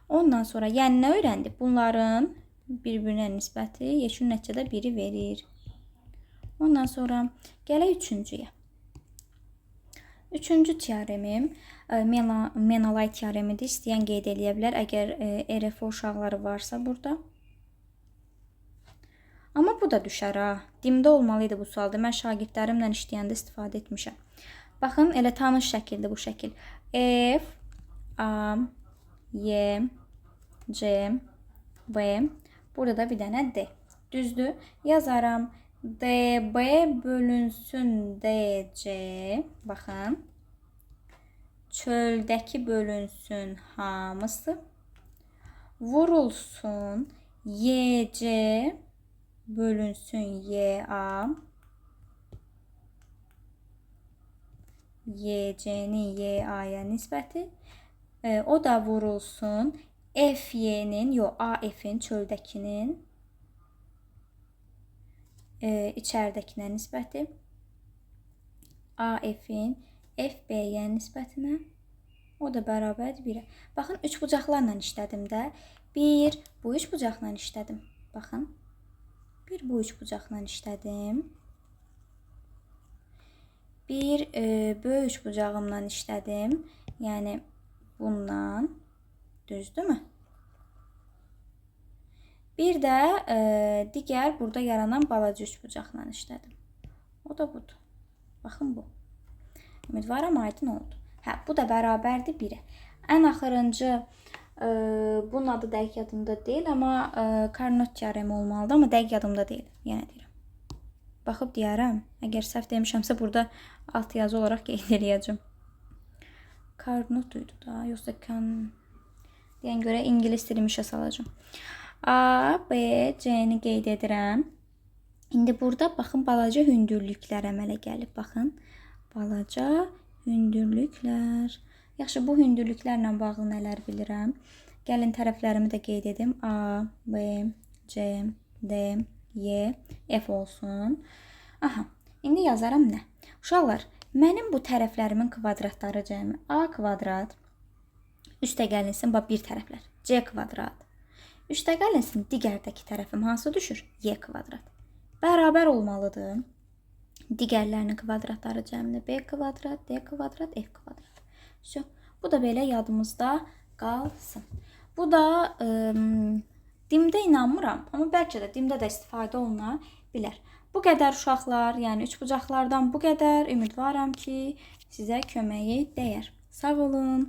Ondan sonra, yəni nə öyrəndik? Bunların bir-birinə nisbəti yekun nəticədə 1-i verir. Ondan sonra gələk üçüncüyə. Üçüncü teoremim Menalay teoremidir. İstəyən qeyd eləyə bilər, əgər RFO uşaqları varsa burada. Amma bu da düşər ha. Dimdə olmalıydı bu sualda. Mən şagirdlərimlə işləyəndə istifadə etmişəm. Baxın, elə tanış şəkildir bu şəkil. F, A, Y, C, B. Burada da bir dənə D. Düzdür? Yazaram. DB bölünsün DC. Baxın. Çöldəki bölünsün hamısı. Vurulsun YC bölünsün YA. YC-nin YA-ya nisbəti. O da vurulsun FY-nin, yox AF-in, çöldəkinin içəridəkinə nisbəti. AF-in FB-yə nisbətinə. O da bərabərdir 1-ə. Baxın, üçbucaqlarla işlədim də. Bir, bu üçbucaqla işlədim. Baxın. Bir, bu üçbucaqla işlədim. Bir, böyük üçbucağımla işlədim. Yəni, bundan. Düzdürmü? Bir də digər burada yaranan balaca üçbucaqla işlədim. O da budur. Baxın bu. Ümidvaram aydın oldu. Hə, bu da bərabərdir 1-ə. Ən axırıncı, bunun adı dəqiq yadımda deyil, amma Carnot teoremi olmalıdır, amma dəqiq yadımda deyil. Yenə deyirəm. Baxıb deyərəm. Əgər səhv demişəmsə, burada alt yazı olaraq qeyd eləyəcəm. Carnot idi da, yoxsa deyən görə ingilis dilimi işə salacağam. A, B, C-ni qeyd edirəm. İndi burada baxın, balaca hündürlüklər əmələ gəlib. Baxın, balaca hündürlüklər. Yaxşı, bu hündürlüklərlə bağlı nələr bilirəm? Gəlin, tərəflərimi də qeyd edim. A, B, C, D, Y, F olsun. Aha, indi yazaram nə? Uşaqlar, mənim bu tərəflərimin kvadratları cəmi A kvadrat, üstə gəlinsin, bax bir tərəflər, C kvadrat. Üstə gəlinsin, digərdəki tərəfim hansı düşür? Y kvadrat. Bərabər olmalıdır. Digərlərinin kvadratları cəmini B kvadrat, D kvadrat, F kvadrat. So, bu da belə yadımızda qalsın. Bu da dimdə inanmıram, amma bəlkə də dimdə də istifadə oluna bilər. Bu qədər uşaqlar, yəni üçbucaqlardan bu qədər. Ümidvaram ki, sizə köməyi dəyər. Sağ olun.